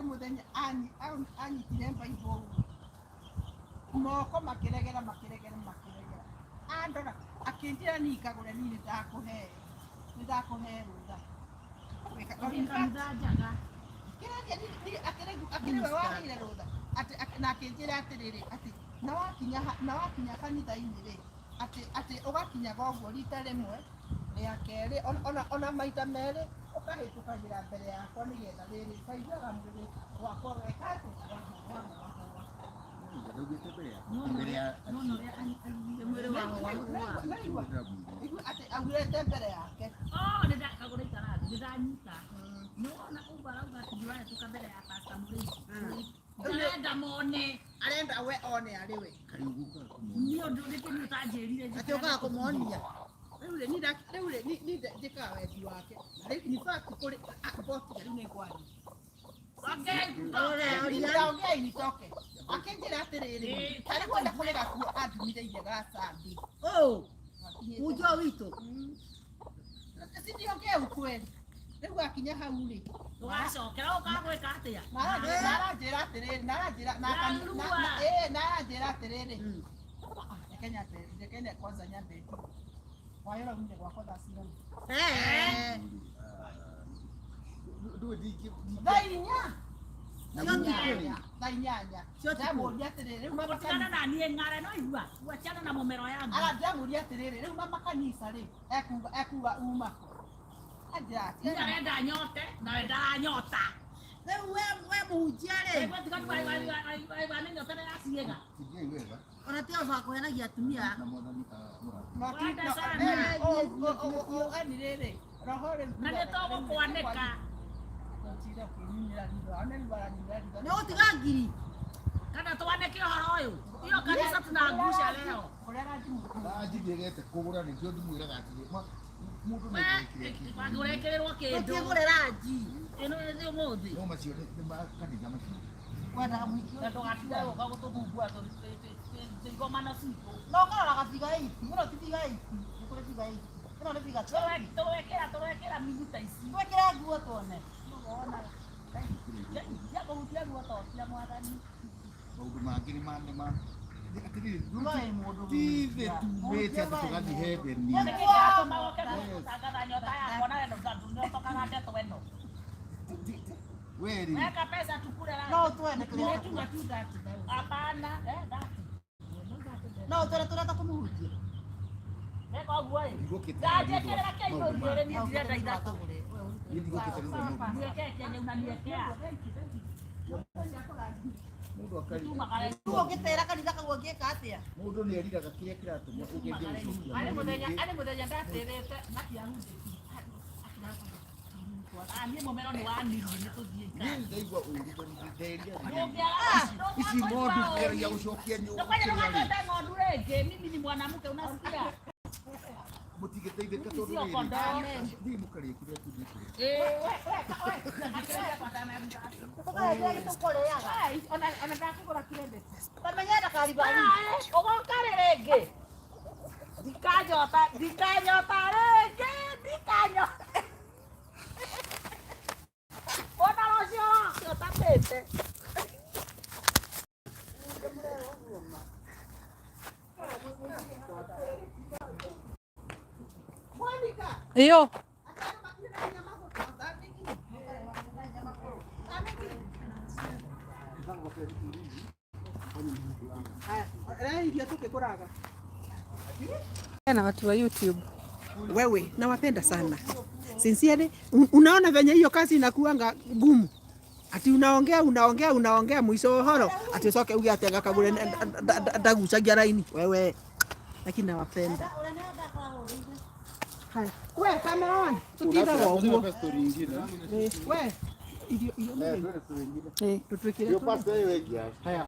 Kũrĩ mũthenya anyitire Bible ũguo, moko makĩregera makĩregera makĩregera, andora akĩnjĩra niĩ ngagũre, niĩ nĩ ndakũhe rũtha. Ũthiĩ kanitha njaga. Kĩraria akĩrĩ we waheire rũtha atĩ na akĩnjĩra atĩrĩrĩ, atĩ na wakinya kanitha-inĩ rĩ, atĩ ũgakinyaga ũguo rita rĩmwe, rĩa kerĩ, ona maita merĩ, ũkahĩtũkagĩra mbere yakwa nĩgetha rĩrĩ kaiguaga mwĩrĩ wakwa weka atĩ wahũa wahũa. Ndaugĩte mbere ya mbere ya Nona ũrĩa aiguire mwĩrĩ wahũa. Naigua igua atĩ augĩte mbere yake. Oh, nĩ ndakagũra itarathi, nĩ ndanyita. Nĩ wona ũguo arauga atĩ nĩ ũrahĩtũka mbere ya Pastor Mũrĩithi. Ndarenda mone. Arenda we one arĩ we. Kariugu kũmona. Niĩ ũndũ nĩkĩ niĩ ũtanjĩrire? Atĩ ũkaga kũmonia. Rĩu rĩ, rĩu rĩ, ni njĩkaga wendi wake. Rĩu in fact kũrĩ botiga rĩu nĩ ngwaria. Ongei nitoke. Akĩnjĩra atĩrĩrĩ, tarĩ kwenda kũrĩ gakuo andumithĩirie ga Sunday. Oh, munjwa witũ. Si niongee ukweli. Rĩu akinya hau rĩ, Ũgacokera ũkaga gwĩka atĩa? Na aranjĩra atĩrĩrĩ, na aranjĩra na na aranjĩra atĩrĩrĩ, reke nyambe, reke kwanza nyambe njuge. Wayo ũraumire gwakwa thaa cigana? Eh. Ndũĩ ndingĩ Thaa 8. Na mũndũ Thaa 8. Cio ti Ndamũria atĩrĩrĩ, rĩu mama Gũtigana kanitha. na niĩ ng'are no igua. Wachana na mũmero yangu. Ara ndamũria atĩrĩrĩ, rĩu mama kanitha rĩ, ekuga uma kũ? Anjĩra Niĩ atĩ arenda nyote nawe ndaranyota. Rĩu we mũhunjia rĩ, Ĩgwe tiga wamenyotera ya ciĩga. Tingiai wega ona ti oba kũhenagia atumia. Na mwathani amũrathime. Wanda sana. Ani rĩrĩ, roho rĩu Na nĩ tũgũkwanĩka. Gũtira ũkĩnyumĩra ritho, ona rĩu aranyumĩra ritho. Nĩ ũgũtiga ngiri. Kana twanĩke ũhoro ũyũ. Hiyo kanisa tunaangusha leo. Kũrĩa aranjimũkĩra. Ranji ndĩregete kũgũra, nĩkĩo ndimwĩraga atĩrĩ mũndũ nĩ ekĩre kĩndũ. Ũrekĩrĩrwo kĩndũ. Tũtigũre ranji. Ĩno nĩ ũmũthĩ. No macio nĩ ma kanitha macio. Wendaga mũhiki Na ũyũ. ndũgatige gũka gũtũthumbũra twĩ igomano citũ. No ũkarora gabiga 8. Ĩno ti biga 8. Nĩ kũrĩ biga 8. Ĩno nĩ biga 20. Tũrekĩra mini ta ici. Twĩkĩre nguo tuone. Cia kũhutia ruo to cia mwathani. Maũndũ mangĩ nĩ ma atĩrĩrĩ, Wee mũndũ ti thĩ tumĩte atĩ tũgathiĩ heaven. Nĩkĩ kĩratũma ũke gũtangatha nyota yakwa na nĩũtokaga ndeto ĩno? We rĩ. Weka pesa tukule raha. No twende tũrĩa. Tuma tu 30,000. Hapana, eh, 30. No twende tũrenda kũmũhunjia. Weka ũguo ĩ. Ndigũkĩte Ndanjĩkĩrĩra kĩndũ igĩrĩ, niĩ ndirenda ithatũ. Niĩ ndigũkĩte nĩ ũndũ wa maũndũ. Niĩkee kĩenyeu na niĩkea. Mũndũ akari Tumagare. Rĩu ũngĩtĩra kanitha kau ũngĩka atĩa? Mũndũ nĩ eriraga kĩrĩa kĩratũma ũgerie gũcokia. Arĩ mũthenya ndatĩrĩte na kĩahunjĩtie. Ah, niĩ mũmero nĩ wanirie, nĩ tũthiĩ Niĩ ikara. ndaigua ũru tondũ nderira Ndũngĩaga ici ng'ondu ngeragia gũcokia Ndũkwenda nyũmba. ndũgatwĩte ng'ondu rĩngĩ. Mimi ni mwanamke, unasikia? Mũtingĩteithĩka tondũ Sio rĩrĩ kondoo. thiĩ mũkarĩe kĩrĩa kĩndĩ kĩrĩa. Eh, Tũkaendia tũkũrĩaga. Ona ndakũgũra credit. Tamenya ndakaribari. Ũgoka rĩ rĩngĩ? Ndikanyota, ndikanyota rĩngĩ, ndikanyota. Ona rũciũ rũcio ũtatĩte. Monica. Iyo. Atano makire na maguta. Thank you. Thank you. Haya, irio tukikuraga. Na watu wa YouTube. Wewe nawapenda sana. Sincerely, unaona venye hiyo kazi inakuanga gumu. Ati unaongea, unaongea, unaongea, mwisho wa horo ati ucoke uge ati agakagure ndagucagia raini wewe, lakini nawapenda. Haya, we cameraman, tutindaga ũguo. Story ingine. Eh, we irio Eh, nĩ twende story ingine. Eh. tutwikire. Hiyo pastor hiyo wengi haya.